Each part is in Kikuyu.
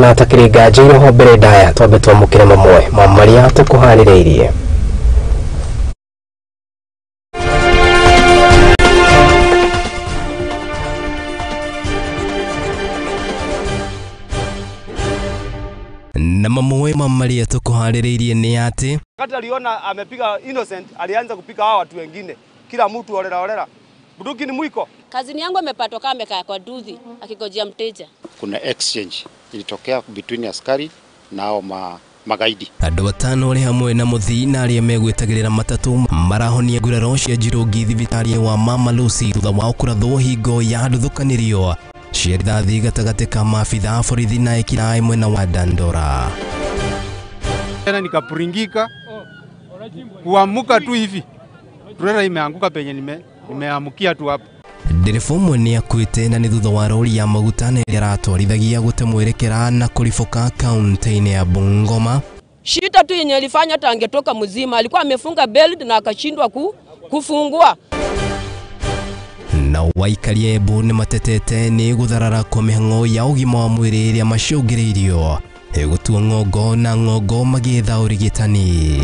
Tũhana takĩrĩ nganja iroho mbere ndaya twambe twamũkĩre mamwe ma marĩa tũkũharĩrĩirie. Na mamwe ma marĩa tũkũharĩrĩirie nĩ atĩ wakati aliona amepiga Innocent alianza kupiga hao watu wengine, kila mtu holela holela. Bunduki ni mwiko. Kazini yangu amepatwa kama amekaa kwa duthi akigojea mteja. Kuna exchange ilitokea between askari na hao magaidi. Andũ atano arĩ hamwe na mũthii na arĩa megwĩtagĩrĩra matatũ marahonia nguraro cia njirũngi thibitarĩ wa Mama Lucy thutha wao kũrathwo hingo ya nduthũkanĩrio cia rithathi gatagatĩ ka maabitha a borithi na ekinaĩ mwena wa Dandora. Tena nikapuringika kuamuka tu hivi, trela imeanguka penye nimeamukia tu hapo. Ndereba ũmwe nĩ akuĩte na nĩ thutha wa rori ya maguta na ĩrĩa aratwarithagia gũte mwerekera na kũribũka kaunti-inĩ ya Bungoma. Shida tu yenye alifanya hata angetoka mzima, alikuwa amefunga belt na akashindwa kufungua. Na waikari Embu nĩ matetete nĩ gũtharara kwa mĩhang'o ya ũgima wa mwĩrĩ ĩrĩa macũngĩrĩirio gũtua ng'ongo na ng'ongo magĩetha ũrigitani.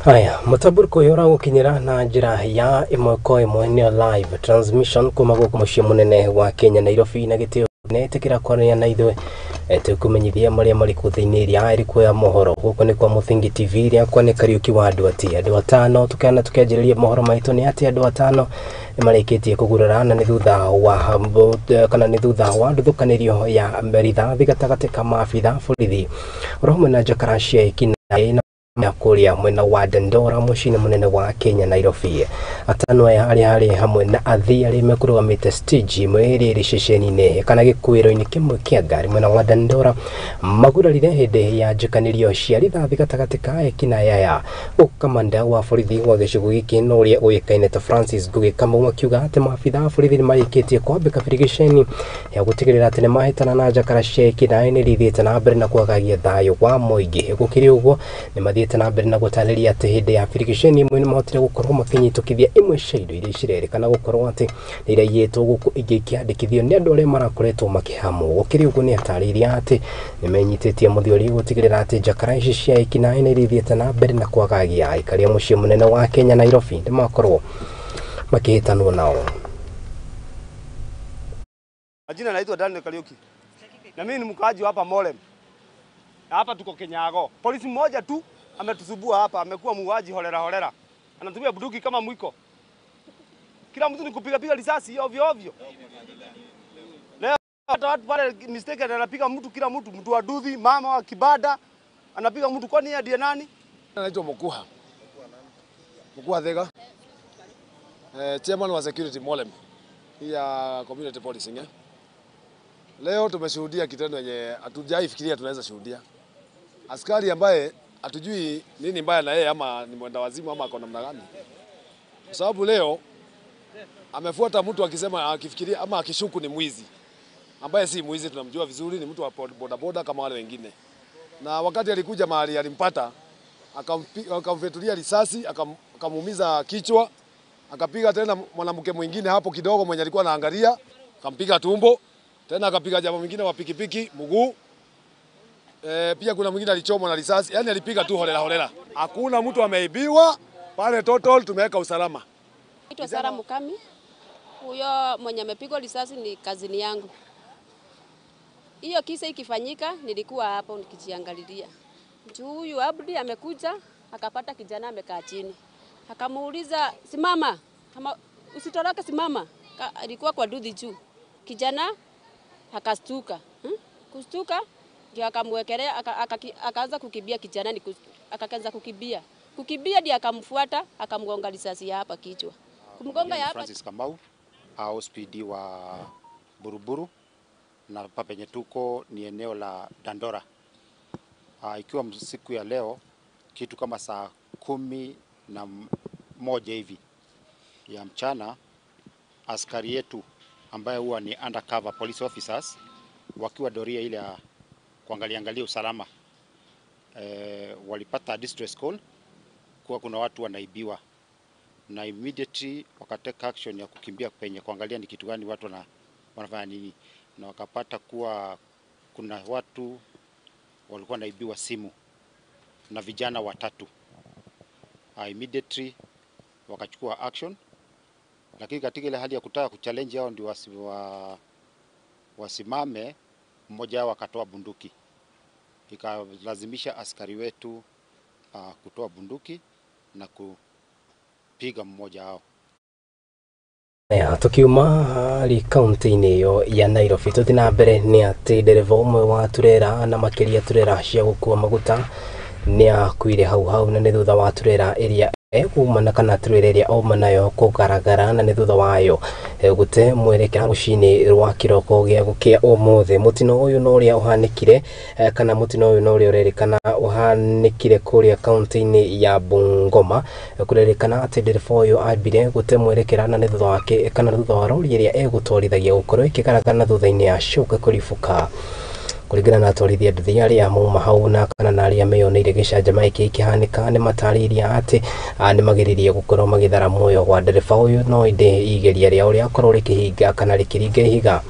Haya, mũtambuko ũyũ ũragũkinyĩra na njĩra ya ĩmwe kwa ĩmwe nĩ live transmission kuma gũkũ mũciĩ mũnene wa Kenya Nairobi, na gĩtĩo netĩkĩra kwaranĩria na ithuĩ tũkũmenyithia marĩa marĩ kuo thĩinĩ ĩrĩa ĩrĩ kuoya mohoro. Gũkũ nĩ kwa Mũthingi TV rĩakwa nĩ Kariũki wa andũ ati andũ atano tũkĩana tũkĩanjĩrĩria mohoro maitũ nĩ atĩ andũ atano nĩ marĩkĩtie kũgurara na nĩ thutha wa kana nĩ thutha wa nduthũkanĩrio ya rithathi gatagatĩ ka maabitha borithi oro hamwe na njakara cia ekinaĩ na kũrĩa mwena wa Dandora mũciĩ-inĩ mũnene wa Kenya Nairobi. Atano aya arĩa arĩ hamwe na athii arĩa mekũrũgamĩte stage ĩmwe ĩrĩa ĩrĩ ceceni-inĩ kana gĩkuĩro-inĩ kĩmwe kĩa ngari mwena wa Dandora magurarire hĩndĩ ya njĩkanĩrio cia rithathi gatagatĩ ka ekinaĩ aya. Gũkũ kamanda wa borithi wa gĩcigo gĩkĩ na ũrĩa ũĩkaine ta Francis Ngugi Kamau akiuga atĩ maabitha a borithi nĩ marĩkĩtie kwambĩka birigiceni ya gũtigĩrĩra atĩ nĩmahĩtana na njakara cia ekinaĩ nĩ ithiĩte na mbere na kwagagia thayũ wa mũingĩ. Gũkĩrĩ ũguo nĩ mathiĩte na mbere na gũtarĩria atĩ hĩndĩ ya birigiceni ĩmwe nĩmahotire gũkorwo makĩnyitũkithia imwe cia indo iria cirerĩkana gũkorwo atĩ nĩ iraiyĩtwo gũkũ ingĩ ikĩandĩkithio nĩ andũ arĩa marakoretwo makĩhamwo. Gũkĩrĩ ũguo nĩ atarĩirie atĩ nĩmenyitĩtie mũthiori gũtigĩrĩra atĩ njakara ici cia ekinaĩ nĩ irithiĩte na mbere na kwagagia aikari a mũciĩ mũnene wa Kenya Nairobi nĩmakorwo makĩhĩtanwo nao. Majina naitwa Daniel Kariuki na mimi ni mkaaji hapa Molem. Hapa tuko Kenyago. Polisi mmoja tu ametusubua hapa, amekuwa muuaji holela holela. Anatumia bunduki kama mwiko. Kila mtu ni kupiga piga risasi ovyo ovyo. Leo hata watu pale mistake anapiga mtu, kila mtu, mtu wa duthi, mama wa kibada anapiga mtu, kwani yeye ndiye nani? Anaitwa Mukuha. Mukuha Thega. Chairman wa security Molem. Hii ya community policing eh. Leo tumeshuhudia kitendo yenye hatujaifikiria tunaweza shuhudia. Askari ambaye hatujui nini mbaya na yeye, ama ni mwenda wazimu ama ako namna gani. Kwa sababu leo amefuata mtu akisema akifikiria ama akishuku ni mwizi. Ambaye si mwizi, tunamjua vizuri, ni mtu wa boda boda kama wale wengine. Na wakati alikuja mahali alimpata, akamfetulia risasi, akamuumiza kichwa, akapiga tena mwanamke mwingine hapo kidogo mwenye alikuwa anaangalia, akampiga tumbo, tena akapiga jamaa mwingine wa pikipiki mguu. Pia kuna mwingine alichomwa na risasi. Yaani alipiga tu holela holela. Hakuna mtu ameibiwa pale, total tumeweka usalama. Naitwa Sara Mukami. Huyo mwenye amepigwa risasi ni kazini yangu. Hiyo kisa ikifanyika nilikuwa hapo nikijiangalilia. Mtu huyu Abdi amekuja akapata kijana amekaa chini. Akamuuliza simama, kama usitoroke simama. Alikuwa kwa duthi juu. Kijana akastuka. Kustuka ndio akamwekelea, akaanza kukimbia kijana, akaanza kukimbia. Kukimbia ndio akamfuata, akamgonga risasi ya hapa kichwa. Kumgonga ya hapa. Francis Kamau au SPD wa Buruburu, na hapa penye tuko ni eneo la Dandora. Ikiwa siku ya leo kitu kama saa 11 hivi ya mchana, askari yetu ambaye huwa ni undercover police officers wakiwa doria ile ya kuangalia angalia usalama, walipata distress call kuwa kuna watu wanaibiwa. na immediately wakateka action ya kukimbia penye kuangalia ni kitu gani watu wanafanya nini, na wakapata kuwa kuna watu walikuwa naibiwa simu na vijana watatu. Immediately wakachukua action, lakini katika ile hali ya kutaka kuchallenge hao ndio wasimame, mmoja wao akatoa bunduki, ikalazimisha askari wetu kutoa bunduki na kupiga mmoja wao. Ya, tukiuma harĩ kaunti-inĩ ĩyo ya Nairobi tũthiĩ na mbere nĩ atĩ ndereba ũmwe wa turera na makĩria turera cia gũkua maguta nĩ akuire hau hau, na nĩ thutha wa turera ĩrĩa ekuuma kana turera ĩrĩa auma nayo kũgaragara, na nĩ thutha wayo gũte mwerekera rũcinĩ rwa kĩroko gĩa gũkĩa ũmũthĩ. Mũtino ũyũ no ũrĩa ũhanĩkire kana mũtino ũyũ no ũrĩa ũrerĩkana ũhanĩkire kũrĩa kaunti-inĩ ya Bungoma. Kũrerĩkana atĩ ndereba ũyũ ambire gũte mwerekera na nĩ thutha wake kana thutha wa rori ĩrĩa egũtwarithagia gũkorwo ĩkĩgaragara na thutha-inĩ yacoka kũribũka. Kũringana na atwarithia nduthi arĩa mauma hau na kana na arĩa meyoneire gĩcanjama gĩkĩ gĩkĩhanĩka nĩ matarĩirie atĩ nĩ mageririe gũkorwo magĩthara muoyo wa ndereba ũyũ, no ĩndĩ igeria rĩao rĩakorwo rĩkĩhinga kana rĩkĩringa ihiga.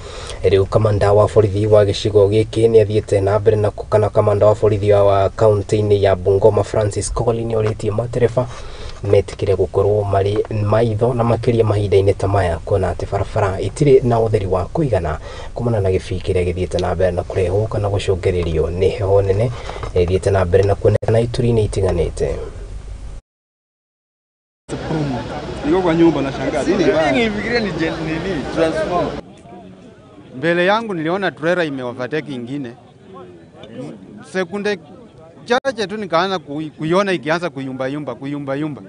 Rĩu kamanda wa borithi wa gĩcigo gĩkĩ nĩ athiĩte na mbere na kana kamanda wa borithi wa kaunti-inĩ ya Bungoma Francis Koli nĩ orĩtie matereba metikire gũkorwo marĩ maitho na makĩria mahinda-inĩ ta maya, kuona atĩ barabara itirĩ na ũtheri wa kũigana kumana na gĩbii kĩrĩa gĩthiĩte na mbere na kũrehwo kana gũcũngĩrĩrio nĩ heho nene ĩthiĩte na mbere na kuonekana ituri-inĩ itiganĩte. Niko kwa nyumba nashangaa. Nilifikiria ni nini transform. Mbele yangu niliona trailer imeovertake ingine. Sekunde chache tu nikaanza kuiona ikianza kuyumba yumba, kuyumba yumba.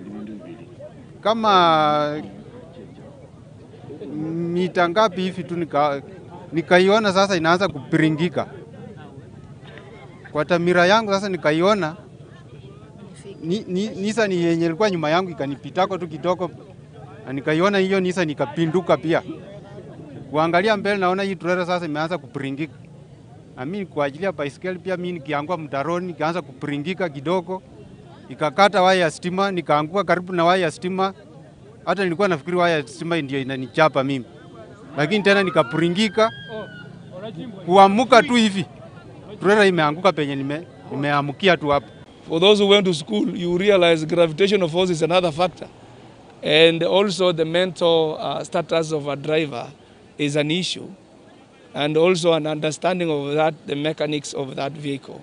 Kama mita ngapi hivi tu nikaiona sasa inaanza kupiringika. Kwa tamira yangu sasa nikaiona Nissan yenye ilikuwa nyuma yangu ikanipitako tu kidogo, na nikaiona hiyo Nissan ikapinduka pia. Kuangalia mbele naona hii trailer sasa imeanza kupiringika. Na mimi kwa ajili ya baiskeli pia mimi nikiangua mtaroni nikaanza kupiringika kidogo, ikakata waya ya stima, nikaanguka karibu na waya ya stima. Hata nilikuwa nafikiri waya ya stima ndio inanichapa mimi, lakini tena nikapiringika. Kuamuka tu hivi trailer imeanguka penye nimeamukia tu hapo. For those who went to school, you realize gravitational force is another factor, and also the mental status of a driver is an issue, and also an understanding of that, the mechanics of that vehicle.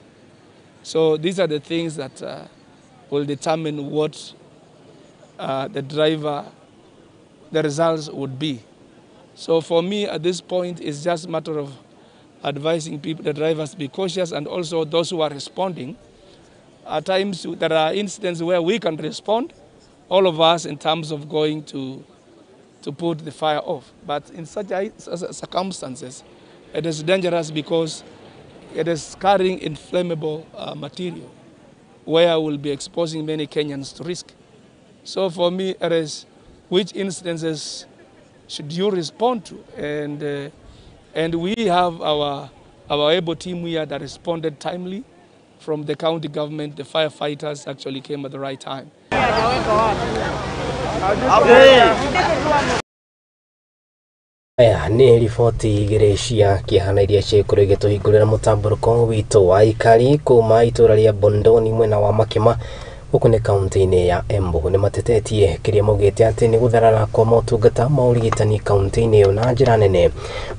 So these are the things that will determine what the driver, the results would be. So for me at this point, it's just a matter of advising people, the drivers, be cautious, and also those who are responding. At times there are incidents where we can respond, all of us, in terms of going to put the fire off. But in such circumstances, it is dangerous because it is carrying inflammable material where we'll be exposing many Kenyans to risk. So for me, it is which instances should you respond to? And we have our able team here that responded timely from the county government. The firefighters actually came at the right time. Aya nĩ riboti igĩrĩ cia kĩhana iria ciĩkũrwo igĩtũhingũrĩra mũtambũrũko witũ wa aikari kuma itũra rĩa Bondoni mwena wa Makima gũkũ nĩ kaunti-inĩ ya Embu. Nĩ matetetie kĩrĩa maugĩte atĩ nĩ gũtharara kwa motungata ma ũrigitani kaunti-inĩ ĩyo na njĩra nene,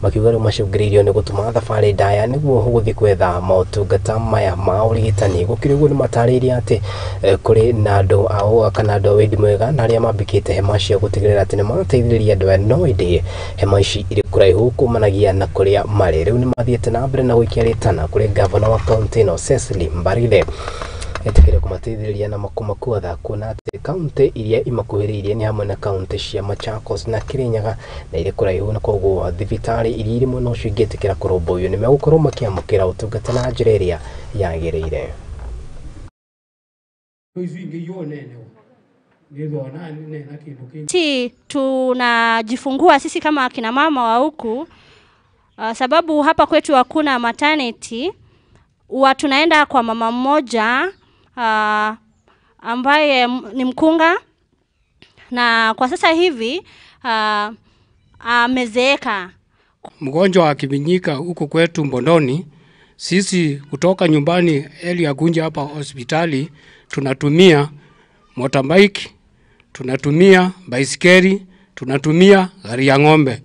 makiuga rĩu macũngĩrĩirio nĩ gũtũma thabarĩ ndaya nĩguo gũthiĩ gwetha motungata maya ma ũrigitani. Gũkĩrĩ ũguo nĩ matarĩirie atĩ kũrĩ na andũ ao kana andũ a wendi mwega na arĩa mambĩkĩte hema cia gũtigĩrĩra atĩ nĩ marateithĩrĩria andũ aya, no ĩndĩ hema ici irĩ kũraihu kumanagia na kũrĩa marĩ. Rĩu nĩ mathiĩte na mbere na gũikia rĩtana kũrĩ gavana wa kaunti ĩno Cecily Mbarire etikire kũmateithĩrĩria na kũmakuatha kuona atĩ kaunti iria imakuhĩrĩirie nĩ hamwe na kaunti cia Machakos na Kirinyaga na irĩ kũraihu, na koguo thibitarĩ iria irĩ mwena ũcio ingĩtĩkĩra kũrũmbũiyo nĩ megũkorwo makĩamũkĩra ũtungata na njĩra ĩrĩa yagĩrĩire. Tunajifungua sisi kama akina mama wa huku, sababu hapa kwetu hakuna maternity. Huwa tunaenda kwa mama mmoja ambaye ni mkunga. Na kwa sasa hivi amezeeka. Mgonjwa akiminyika huko kwetu Mbondoni, sisi kutoka nyumbani eli ya kunja hapa hospitali tunatumia motorbike, tunatumia baisikeli, tunatumia gari ya ng'ombe.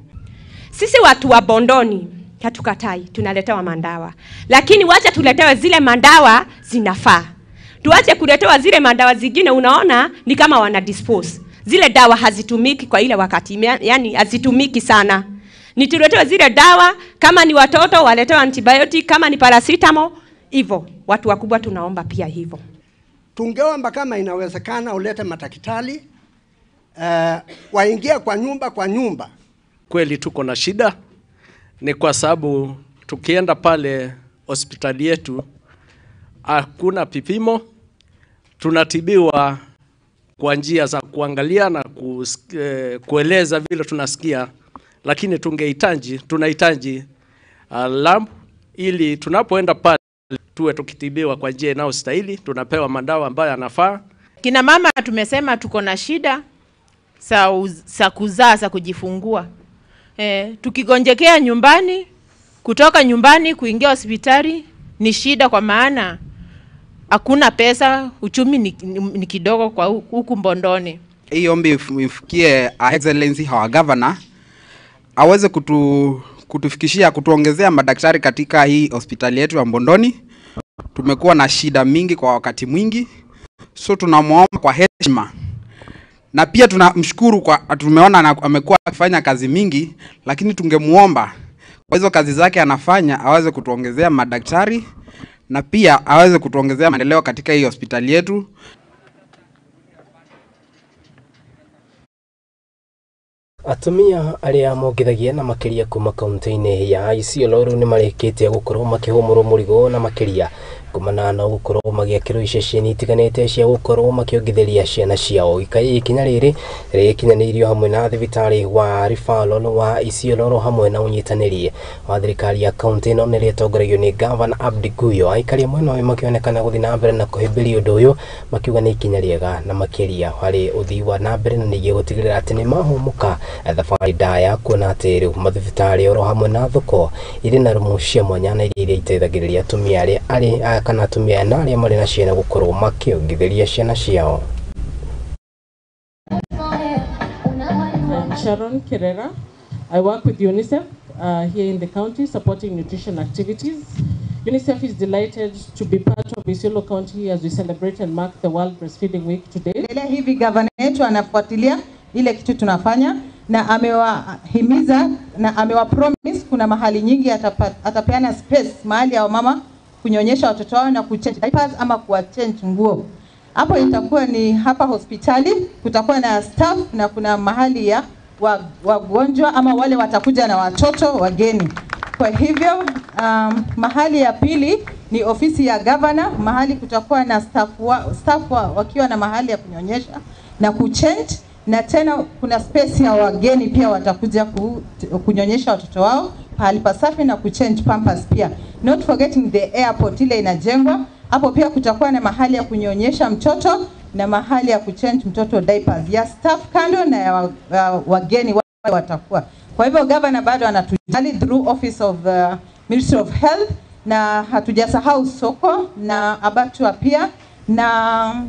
Sisi watu wa Bondoni hatukatai, tunaletewa mandawa, lakini wacha tuletewe zile mandawa zinafaa. Tuache kuletewa zile mandawa zingine, unaona ni kama wana dispose. Zile dawa hazitumiki kwa ile wakati, yani hazitumiki sana. Ni tuletewe zile dawa, kama ni watoto waletewe antibiotic, kama ni paracetamol, hivyo. Watu wakubwa tunaomba pia hivyo. Tungeomba kama inawezekana ulete madaktari waingie kwa nyumba kwa nyumba. Kweli tuko na shida, ni kwa sababu tukienda pale hospitali yetu hakuna vipimo, tunatibiwa kwa njia za kuangalia na kueleza vile tunasikia, lakini tunahitaji lab ili tunapoenda pale tuwe tukitibiwa kwa njia inayostahili, tunapewa madawa ambayo yanafaa. Kina mama tumesema tuko na shida za kuzaa, za kujifungua. Tukigonjekea nyumbani, kutoka nyumbani kuingia hospitali ni shida, kwa maana hakuna pesa, uchumi ni kidogo kwa huku Mbondoni. Hii ombi ifikie Excellency our Governor aweze kutufikishia, kutuongezea madaktari katika hii hospitali yetu ya Mbondoni. Tumekuwa na shida mingi kwa wakati mwingi, so tunamuomba kwa heshima na pia tunamshukuru kwa tumeona amekuwa akifanya kazi mingi, lakini tungemuomba kwa hizo kazi zake anafanya aweze kutuongezea madaktari na pia aweze kutuongezea maendeleo katika hii hospitali yetu. Atumia arĩa mongithagia na makĩria kuma kaunti-inĩ ya Isiolo rĩu nĩmarĩkĩtie gũkorwo makĩhũmũrwo mũrigo na makĩria kumana na gũkorwo magĩakĩrwo iceceni itiganĩte cia gũkorwo makĩongithĩria ciana ciao. Ikinya rĩrĩ rĩkinyanĩirio hamwe na thibitarĩ wa Referral wa Isiolo hamwe na ũnyitanĩri wa thirikari ya kaunti ĩno nĩrĩa ĩtongoragio nĩ Gavana Abdi Guyo. Aikari mwena ũyũ makĩonekana gũthiĩ na mbere na kũhĩmbĩria ũndũ ũyũ makiuga nĩ ikinya rĩega na makĩria harĩ ũthii wa na mbere na ningĩ gũtigĩrĩra atĩ nĩmahũmũka thabarĩ ndaya kuona atĩ rĩu mathibitarĩ oro hamwe na thoko irĩ na rumu cia mwanya na iria iteithagĩrĩria atumia arĩa kana atumia na arĩa marĩ na ciana gũkorwo makĩongithĩria ciana ciao. I'm Sharon Kerera. I work with UNICEF here in the county supporting nutrition activities. UNICEF is delighted to be part of Isiolo County as we celebrate and mark the World Breastfeeding Week today. Hivi gavana yetu anafuatilia ile kitu tunafanya na amewahimiza na amewapromise kuna mahali nyingi atapeana space mahali ya mama kunyonyesha watoto wao na kuchange diapers ama kuwachange nguo. Hapo itakuwa ni hapa hospitali, kutakuwa na staff na kuna mahali ya wagonjwa ama wale watakuja na watoto wageni. Kwa hivyo mahali ya pili ni ofisi ya governor, mahali kutakuwa na staff wakiwa na mahali ya kunyonyesha na kuchange, na tena kuna space ya wageni pia watakuja kunyonyesha watoto wao pahali pasafi na kuchange pampers pia. Not forgetting the airport ile inajengwa hapo, pia kutakuwa na mahali ya kunyonyesha mtoto na mahali ya kuchange mtoto diapers ya staff kando na ya wageni watakuwa. Kwa hivyo governor bado anatujali through office of Ministry of Health, na hatujasahau soko na abattoir pia, na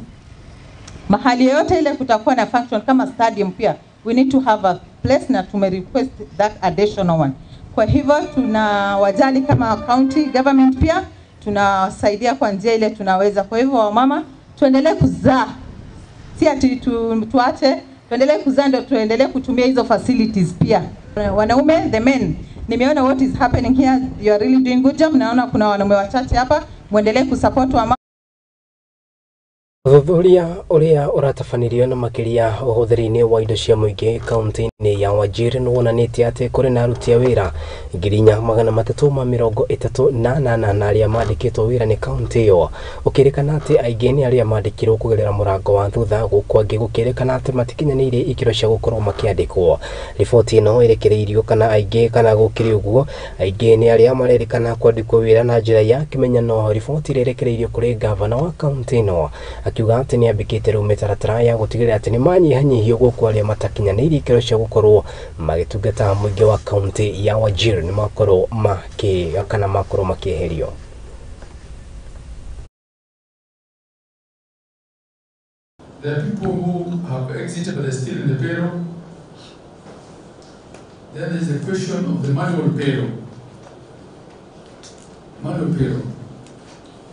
mahali yote ile kutakuwa na function kama stadium pia. We need to have a place na tume request that additional one. Kwa hivyo tunawajali kama county government pia tunasaidia kwa njia ile tunaweza. Kwa hivyo wamama tuendelee kuzaa, si ati tuache, tuendelee kuzaa ndio tuendelee kutumia hizo facilities pia. Wanaume, the men, nimeona what is happening here, you are really doing good job. Naona kuna wanaume wachache hapa, muendelee kusupport wamama. Ũthuthuria ũrĩa ũratabanirio na makĩria ũhũthĩri-inĩ wa indo cia mũingĩ kaunti-inĩ ya Wajir nĩwonanĩtie atĩ kũrĩ na aruti a wĩra 4338 na arĩa mandĩkĩtwo wĩra nĩ kaunti ĩyo, ũkĩrĩkana atĩ aingĩ nĩ arĩa mandĩkirwo kũgerera mũrango wa thutha, gũkũ angĩ gũkĩrĩkana atĩ matikinyanĩirie ikĩro cia gũkorwo makĩandĩkwo. Riboti ĩno ĩrekereirio kana aingĩ kana gũkĩrĩ ũguo aingĩ nĩ arĩa marerĩkana kwandĩkwo wĩra na njĩra ya kĩmenyano. Riboti ĩrĩa ĩrekereirio kũrĩ gavana wa kaunti ĩno Akiuga atĩ nĩ ambĩkĩte rĩu mĩtaratara ya gũtigĩrĩra atĩ nĩ manyihanyihio gũkũ arĩa matakinyanĩirie ikĩro cia gũkorwo magĩtungata mũingĩ wa kaunti ya Wajir nĩ makorwo makĩ kana makorwo makĩeherio. There are people who have exited but they're still in the payroll. Then there's the question of the manual payroll. Manual payroll.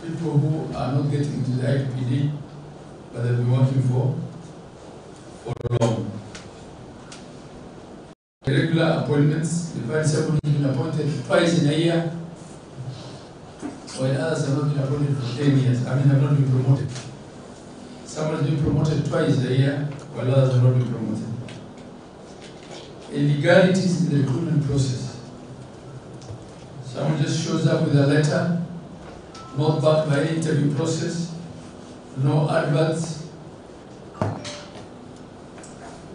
People who are not getting into the IPD, but they've been working for long. Irregular appointments, you find someone who's been appointed twice in a year, while others have not been appointed for 10 years. I mean, have not been promoted. Someone has been promoted twice a year, while others have not been promoted. Illegalities in the recruitment process. Someone just shows up with a letter, not backed by any interview process, no adverts.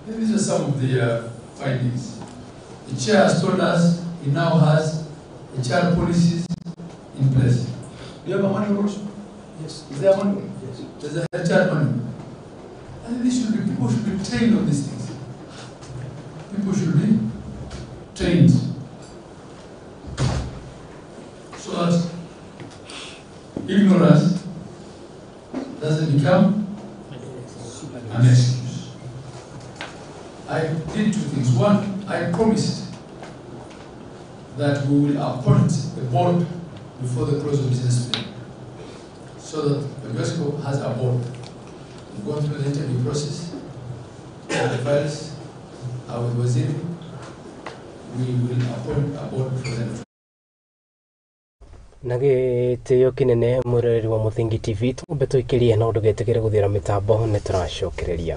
These are some of the findings. The chair has told us he now has HR policies in place. Do you have a manual also? Yes. Is there a manual? Yes. There's a HR manual. And this should be, people should be trained on these things. People should be trained so that ignorance doesn't become an excuse. I did two things. One, I promised that we will appoint a board before the close of business today, so that PEGUESCO has a board. We've gone through the interview process, all the files are with Waziri. We will appoint a board for them. Na gĩtĩo kĩnene mwĩroreri wa Mũthingi TV, tũmbe tũikĩrie na ndũgetĩkĩre gũthira mĩtambo, nĩ tũracokereria.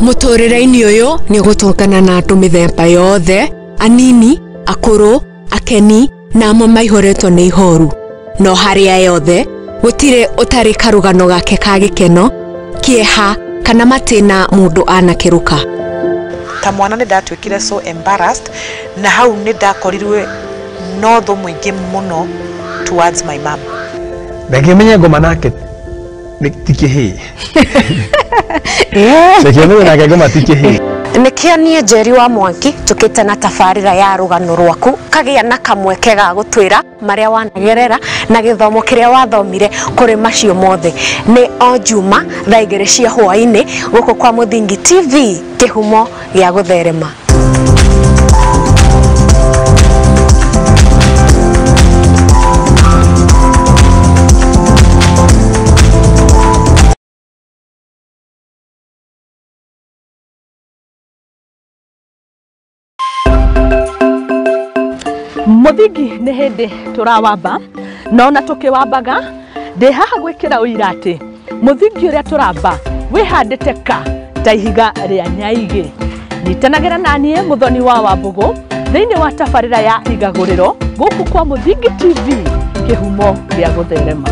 Mũtũrĩre-inĩ ũyũ nĩ ũgũtũngana na andũ mĩthemba yothe, anini, akũrũ, akeni na amwe maihũrĩtwo nĩ ihoru. No harĩa yothe gũtirĩ ũtarĩ karũgano gake ka gĩkeno, kĩeha kana matĩna mũndũ anakĩrũka. Ta mwana nĩ ndatuĩkire so embarrassed, na hau nĩ ndakorirwe no thũ mũingĩ mũno towards my mom. Ndangĩmenya ngoma nake ti kĩhĩĩ. Ndangĩmenya nake ngoma ti kĩhĩĩ. Nĩkĩo niĩ Njeri wa Mwangi tũkĩte na tabarĩra ya rũgano rwaku kagĩa na kamweke ga gũtwĩra marĩa wanagerera na gĩthomo kĩrĩa wathomire kũrĩ macio mothe. Nĩ o Juma thaa 2 cia hwaĩ-inĩ gũkũ kwa Mũthingi TV, kĩhumo gĩa gũtherema. Mũthingi nĩ hĩndĩ tũrawamba na ona tũkĩwambaga ndĩ haha gwĩkĩra ũira atĩ mũthingi ũrĩa tũramba wĩhandĩte ka ta ihiga rĩa nyaigĩ. Nyitanagĩra na niĩ Mũthoni wa Wambũgũ thĩinĩ wa tabarĩra ya Igagũrĩro gũkũ kwa Mũthingi TV, kĩhumo gĩa gũtherema.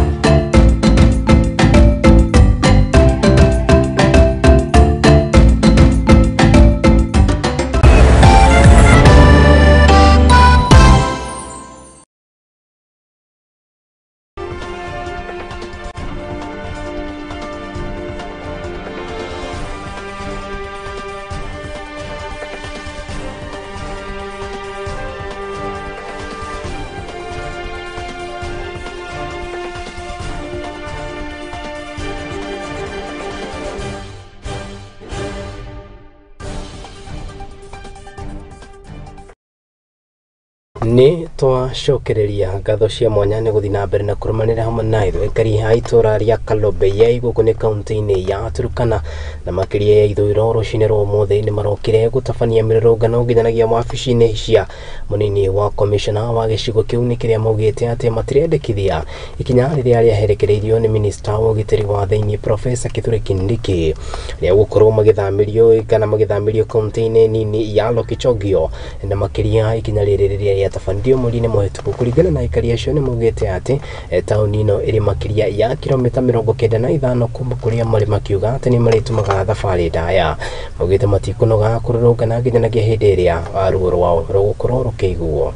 Nĩ twacokereria ngatho cia mwanya nĩ gũthiĩ na mbere na kũrũmanĩra hamwe na ithuĩ. Aikari a itũra rĩa Kalobeyei gũkũ nĩ kaunti-inĩ ya Turkana na makĩria ya ithũĩro rũcinĩ rwa ũmũthĩ nĩ marokire gũtabania mĩrũrũngano nginyanagia wabici-inĩ cia mũnini wa komishona wa gĩcigo kĩu nĩ kĩrĩa maugĩte atĩ matirendekithia ikinya rĩrĩa rĩaherekereirio nĩ minista wa ũgitĩri wa thĩinĩ Profesa Kithure Kindiki rĩa gũkorwo magĩthamĩrio kana magĩthamĩrio kaunti-inĩ nini ya Lokichogio na makĩria ikinya rĩrĩ rĩrĩa rĩatabanirio mweri-inĩ mũhĩtũku. Kũringana na aikari acio nĩ maugĩte atĩ taũni ĩno ĩrĩ makĩria ya kilomita 95 kuma kũrĩa marĩ, makiuga atĩ nĩ marĩtũmaga thabarĩ ndaya. Maugĩte matikũnoga kũrũrũngana nginyanagia hĩndĩ ĩrĩa ruo rwao rũgũkorwo rũkĩiguo.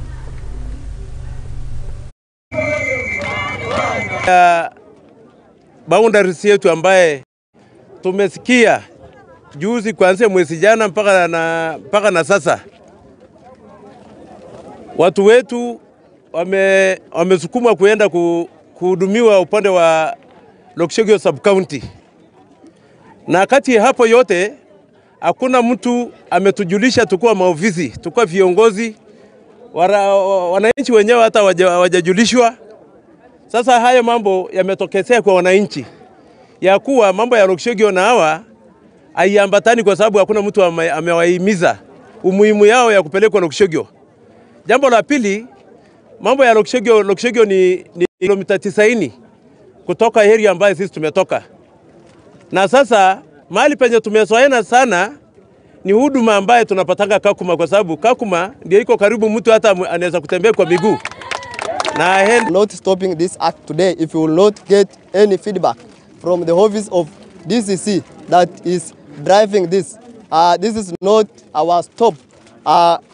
Boundaries yetu ambaye tumesikia juzi kuanzia mwezi jana mpaka na sasa, watu wetu wamesukumwa kuenda kuhudumiwa upande wa Lokichogio sub county, na kati hapo yote hakuna mtu ametujulisha tukua maofisi, tukua viongozi, wananchi wenyewe hata wajajulishwa. Sasa haya mambo yametokezea kwa wananchi ya kuwa mambo ya Lokichogio na hawa haiambatani kwa sababu hakuna mtu amewahimiza umuhimu yao ya kupelekwa Lokichogio. Jambo la pili, mambo ya Lokichogio, Lokichogio ni kilomita 90 kutoka area ambayo sisi tumetoka. Na sasa mahali penye tumezoeana sana ni huduma ambayo tunapatanga Kakuma, kwa sababu Kakuma ndio iko karibu, mtu hata anaweza kutembea kwa miguu. Na not stopping this act today if you will not get any feedback from the office of DCC that is driving this. This is not our stop.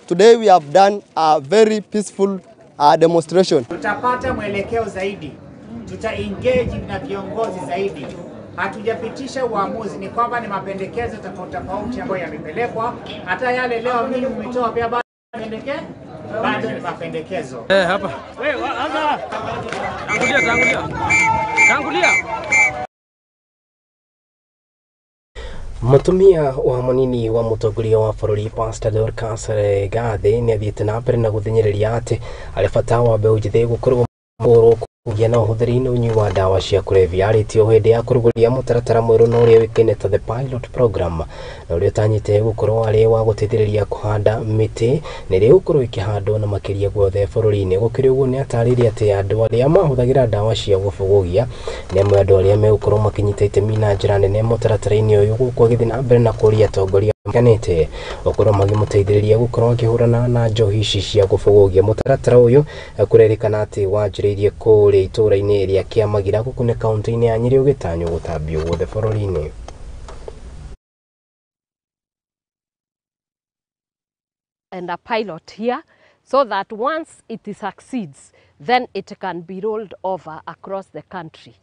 Today we have done a very peaceful demonstration. Tutapata mwelekeo zaidi, tuta engage na viongozi zaidi. Hatujapitisha uamuzi, ni kwamba ni mapendekezo tofauti tofauti ambayo yamepelekwa. Hata yale leo mimi nimetoa pia bado ni mapendekezo. Hapa. Wewe anza. Tangulia, tangulia. Tangulia. Mutumia wa munini wa mutongoria wa bũrũri Pastor Dorcas Rigathi nĩ athiĩte na mbere na gũthinyĩrĩria atĩ harĩ bata wa mbeũ njĩthĩ gũkorwo kũgĩa na ũhũthĩri na ũnyui wa ndawa cia kũrebia. Arĩtio hĩndĩ ya kũrugũria mũtaratara mwerũ na ũrĩa ũĩkaine ta The Pilot Program na ũrĩa ũtanyĩte gũkorwo arĩ wa gũteithĩrĩria kũhanda mĩtĩ na ĩrĩa ĩgũkorwo ĩkĩhandwo na makĩria guothe bũrũri-inĩ. Gũkĩrĩ ũguo nĩ atarĩirie atĩ andũ arĩa mahũthagĩra ndawa cia gũbũgũgia nĩ amwe andũ arĩa megũkorwo makĩnyita itemi na njĩra nene mũtaratara-inĩ ũyũ, gũkũ agĩthiĩ na mbere na kũũria atongoria matiganĩte gũkorwo magĩmũteithĩrĩria gũkorwo akĩhũrana na njohi ici cia gũbũgũgia. Mũtaratara ũyũ kũrerĩkana atĩ wanjĩrĩirie kũrĩa itũũra-inĩ rĩa Kĩamagira gũkũ nĩ kaunti-inĩ ya Nyĩrĩ ũgĩtanywo gũtambio guothe bũrũri-inĩ. And a pilot here so that once it succeeds, then it can be rolled over across the country.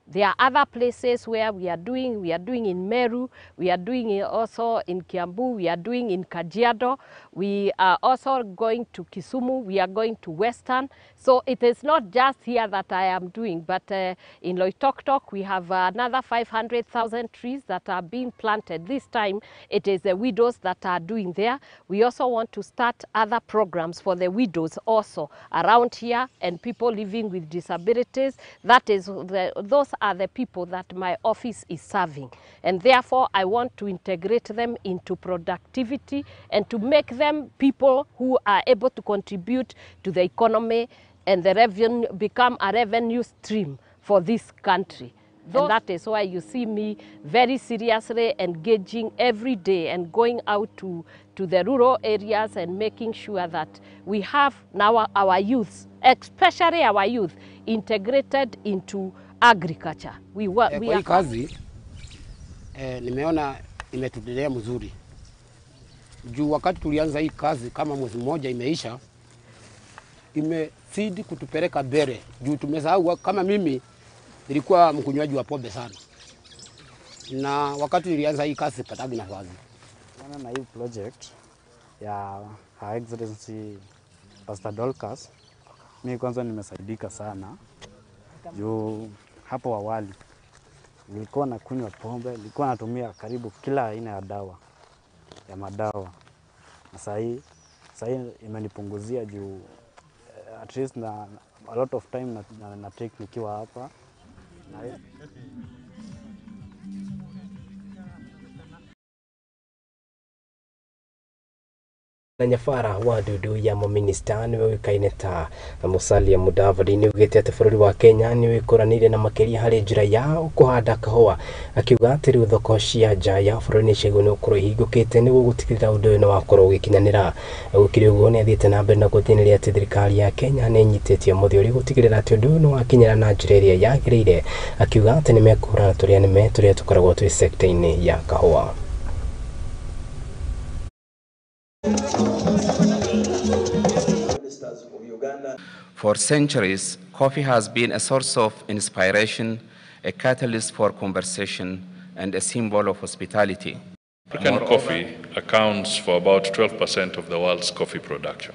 There are other places where we are doing in Meru, we are doing also in Kiambu, we are doing in Kajiado, we are also going to Kisumu, we are going to Western. So it is not just here that I am doing, but in Loitoktok we have another 500,000 trees that are being planted. This time it is the widows that are doing there. We also want to start other programs for the widows also around here and people living with disabilities. That is, those are the people that my office is serving, and therefore I want to integrate them into productivity and to make them people who are able to contribute to the economy and the revenue, become a revenue stream for this country. And that is why you see me very seriously engaging every day and going out to the rural areas and making sure that we have now our youths, especially our youth, integrated into agriculture. We work, we are... Kwa hii kazi nimeona imetuendelea mzuri. Juu wakati tulianza hii kazi kama mwezi mmoja imeisha, imezidi kutupeleka mbele. Juu tumesahau, kama mimi nilikuwa mkunywaji wa pombe sana, na wakati nilianza hii kazi sipatagi nafasi. Na hii project ya Her Excellency Pastor Dorcas, mimi kwanza nimesaidika sana. Juu hapo awali nilikuwa nakunywa pombe, nilikuwa natumia karibu kila aina ya dawa, ya madawa. Na saa hii imenipunguzia juu At least na a lot of time na take nikiwa hapa na na nyabara wa ndundu ya mũminista nĩwe ũĩkaine ta Musalia Mudavadi nĩaugĩte atĩ bũrũri wa Kenya nĩwĩkũranĩire na makĩria harĩ njĩra ya kũhanda kahũa, akiuga atĩ rĩu thoko cia nja ya bũrũri nĩciagĩrĩirwo nĩ gũkorwo ihingũkĩte nĩguo gũtigĩrĩra ũndũ ũyũ nĩwakorwo ũgĩkinyanĩra. Gũkĩrĩ ũguo nĩathiĩte na mbere na gũthĩnĩria atĩ thirikari ya Kenya nĩĩnyitĩtie mũthĩ gũtigĩrĩra atĩ ũndũ ũyũ nĩwakinyĩra na njĩra ĩrĩa yagĩrĩire, akiuga atĩ nĩmekũhũrana tũrĩa nĩme tũrĩa tũkoragwo twĩ sekta-inĩ ya kahũa. For centuries, coffee has been a source of inspiration, a catalyst for conversation, and a symbol of hospitality. African coffee accounts for about 12% of the world's coffee production,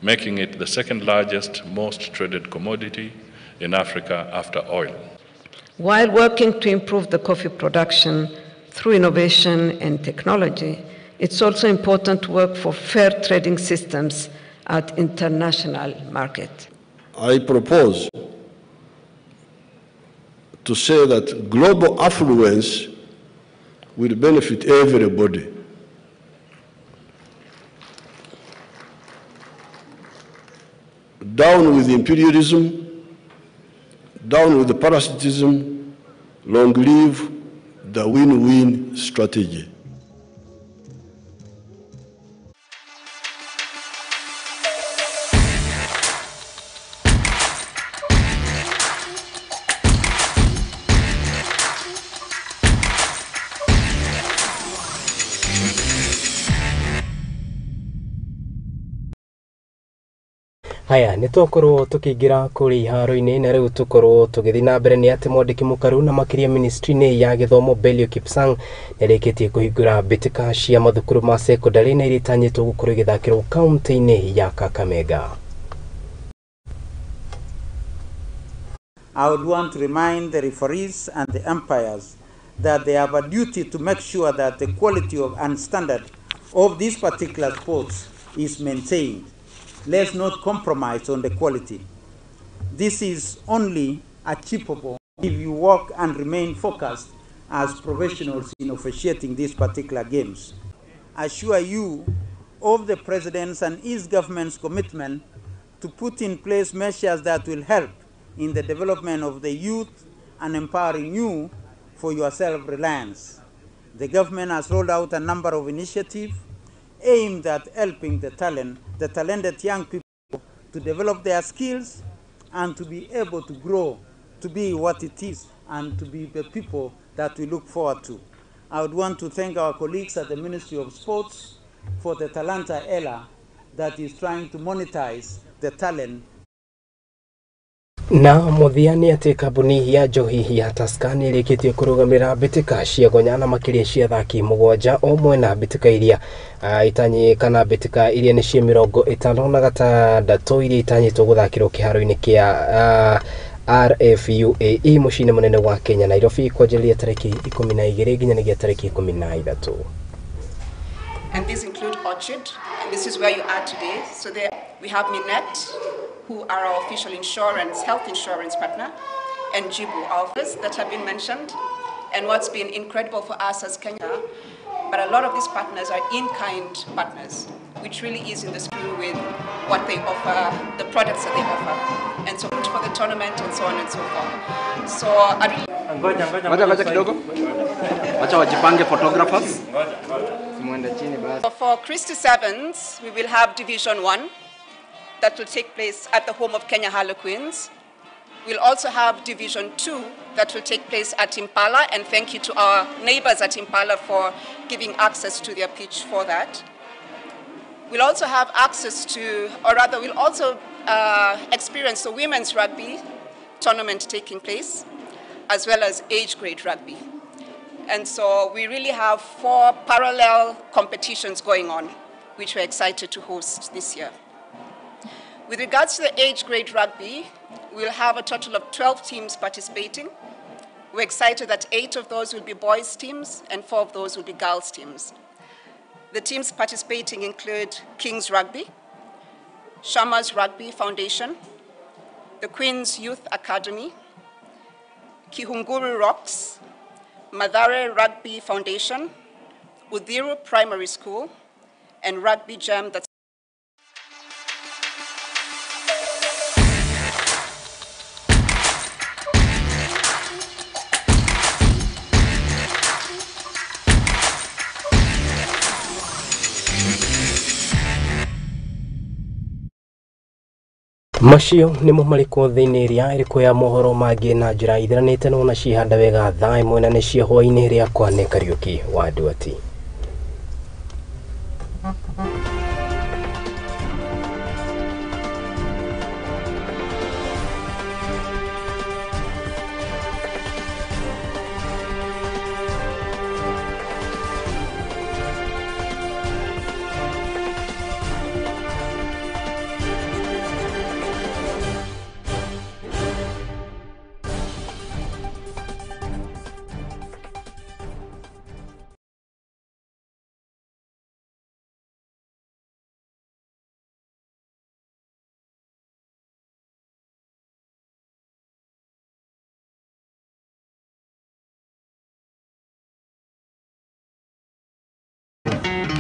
making it the second largest, most traded commodity in Africa after oil. While working to improve the coffee production through innovation and technology, it's also important to work for fair trading systems at international market. I propose to say that global affluence will benefit everybody. Down with imperialism, down with the parasitism, long live the win-win strategy. Haya, nĩ twakorwo tũkĩingĩra kũrĩa iharo-inĩ na rĩu tũkorwo tũgĩthiĩ na mbere nĩ atĩ mwandĩki mũkaru na makĩria ministry-inĩ ya gĩthomo Belio Kipsang nĩarĩkĩtie kũhingũra mbĩtĩka cia mathukuru ma secondary na iria itanyĩtwo gũkorwo igĩthakĩrwo kaunti-inĩ ya Kakamega. I would want to remind the referees and the umpires that they have a duty to make sure that the quality of and standard of these particular sports is maintained. Let's not compromise on the quality. This is only achievable if you work and remain focused as professionals in officiating these particular games. I assure you of the President's and his government's commitment to put in place measures that will help in the development of the youth and empowering you for your self-reliance. The government has rolled out a number of initiatives aimed at helping the talented young people to develop their skills and to be able to grow, to be what it is, and to be the people that we look forward to. I would want to thank our colleagues at the Ministry of Sports for the Talanta Ella that is trying to monetize the talent. Na mũthia nĩ atĩ kambuni ya njohi ya Tusker nĩ ĩrĩkĩtie kũrũgamĩrĩra mbĩtĩka cia gonya na makĩria cia athaki mũgwanja o mwena mbĩtĩka iria itanyĩ kana mbĩtĩka iria nĩ cia 56 iria itanyĩtwo gũthakĩrwo kĩharo-inĩ kĩa RFUAE mũciĩ-inĩ mũnene wa Kenya Nairobi kwanjĩrĩria tarĩki 12 nginyagia tarĩki 13. And these include Orchard, and this is where you are today. So there we have Minet, who are our official insurance, health insurance partner, and Jibu, our first that have been mentioned. And what's been incredible for us as Kenya, but a lot of these partners are in-kind partners, which really is in the screw with what they offer, the products that they offer, and so for the tournament and so on and so forth. So I really... Ngoja kidogo. Wacha wajipange photographers. For Christie Sevens, we will have Division 1 that will take place at the home of Kenya Harlequins. We'll also have Division 2 that will take place at Impala, and thank you to our neighbors at Impala for giving access to their pitch for that. We'll also have access to, or rather we'll also experience the women's rugby tournament taking place, as well as age grade rugby. And so we really have 4 parallel competitions going on, which we're excited to host this year. With regards to the age grade rugby, we'll have a total of 12 teams participating. We're excited that 8 of those will be boys teams and 4 of those will be girls teams. The teams participating include Kings Rugby, Shamas Rugby Foundation, the Queen's Youth Academy, Kihunguru Rocks, Mathare Rugby Foundation, Uthiru Primary School, and Rugby Jam. That's Macio nĩmo marĩkwo thĩinĩ ĩrĩa ĩrĩkũ ya mohoro mangĩ na njĩra ithiranĩte no na cihanda wega thaa ĩmwe na nĩcio hwaĩ-inĩ rĩakwa nĩ Kariũki wa Nduati.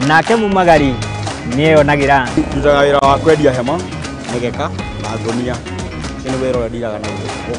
Nake mumagari nĩeyonagira. Ndutaga wĩra wa kwendia hema, mĩgeka na ngũnia. Ũcio nĩ wĩra ũrĩa ndiraga naguo.